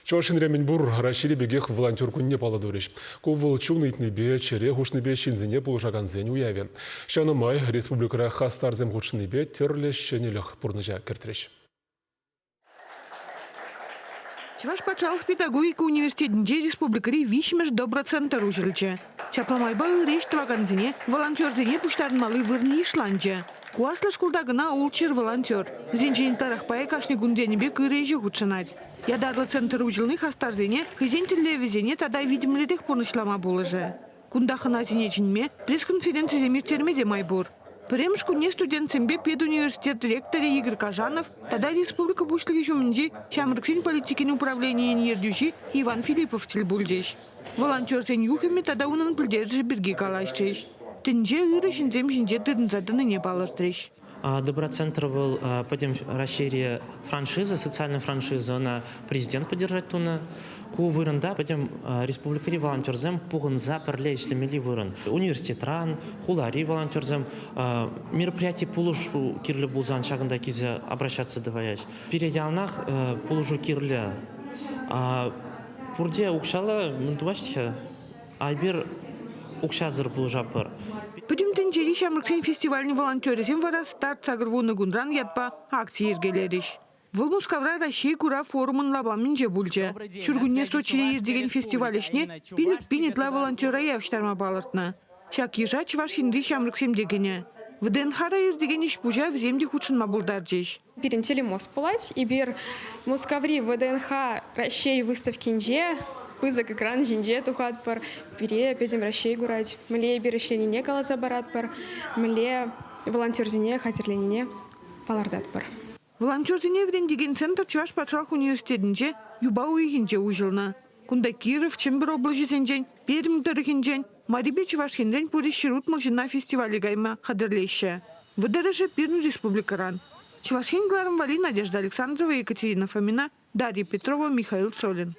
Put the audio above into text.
Чӑваш Енре мӗнпур Раҫҫейри пекех волонтер кунне паллӑ турӗҫ. Ку вӑл чун ыйтнипе, чӗре хушнипе ҫынсене пулӑшакансен уявӗ. Ҫавна май республикӑра хастарсем хутшӑннипе тӗрлӗ ҫӗнӗлӗх пурнӑҫа кӗртрӗҫ. Чӑваш патшалӑх педагогика университетӗнче республикӑри виҫҫӗмӗш доброцентр уҫӑлчӗ. Ҫапла майпа ырӑ ӗҫ тӑвакансене, волонтерсене пуҫтарӑнмалли вырӑн йышланчӗ. Ку аслӑ шкулта кӑна ултҫӗр волонтер. Вӗсенчен ытларах пайӗ кашни кун тенӗ пек ырӑ ӗҫе хутшӑнать. Ятарлӑ центр уҫӑлни хастарсене хӑйсен тӗллевӗсене тата витӗмлӗрех пурнӑҫлама пулӑшӗ. Кунта хӑнасене чӗнме, пресс-конференцисем ирттерме те май пур. Пӗрремӗш кунне студентсемпе педуниверситет ректорӗ Игорь Кажанов тата республика Пуҫлӑхӗ ҫумӗнчи ҫамрӑксен политикин управленийӗн ертӳҫи Иван Филиппов тӗл пулчӗҫ. Волонтерсен юхӑмӗ тата унӑн пӗлтерӗшӗ пирки калаҫрӗҫ. Тӗнче ырӑ ҫынсем ҫинче тытӑнса тӑнине палӑртрӗҫ. Доброцентр вӑл пӗтӗм Раҫҫейре франшиза, социальная франшиза, ӑна президент поддержать тунӑ. Ку вырӑнта пӗтӗм республикӑри волонтерсем пухӑнса пӗрле ӗҫлемелли вырӑн. Университетран, хулари волонтерсем мероприяти пулӑшу кирлӗ пулсан ҫакӑнта килсе обращаться тӑваяҫ. Пире яланах пулӑшу кирлӗ. Пурте укҫаллӑ мӗн тӑваҫҫӗ? Эпир укҫасӑр пулӑшатпӑр. Пӗтӗм тӗнчери ҫамрӑксен фестивалӗн волонтерӗсем вара «Старт 80 кунран» ятпа акци йӗркелерӗҫ. Вӑл Мускавра Раҫҫей курав форумӑн лапамӗнче пулчӗ. Ҫуркунне Сочире иртекен фестиваль ӗҫне 5000 ытла волонтера явӑҫтарма палӑртнӑ. Ҫак йыша Чӑваш Енри ҫамрӑксем те кӗнӗ. ВДНХра иртекен ӗҫ-пуҫа вӗсем те хутшӑнма пултарчӗҫ. Пирӗн телемост пулать. Эпир Мускаври ВДНХ Раҫҫей выставкинче пысӑк экран ҫинче тухатпӑр. Пире Пӗтӗм Раҫҫей курать. Мӗнле эпир ӗҫленине каласа паратпӑр, мӗнле волонтерсене хатӗрленине палӑртатпӑр. Волонтерсене вӗрентекен центр Чӑваш патшалӑх университетӗнче юпа уйӑхӗнче уҫӑлнӑ. Кунта Киров, Чӗмпӗр облаҫӗсенчен, Пермь тӑрӑхӗнчен, Марипе Чӑваш Енрен пурӗ 160 ҫынна фестивале кайма хатӗрлеҫҫӗ. Вӑтӑрӑшӗ пирӗн республикӑран. Чӑваш Ен кӑларӑм валли Надежда Александрова, Екатерина Фомина, Дарья Петрова, Михаил Солин.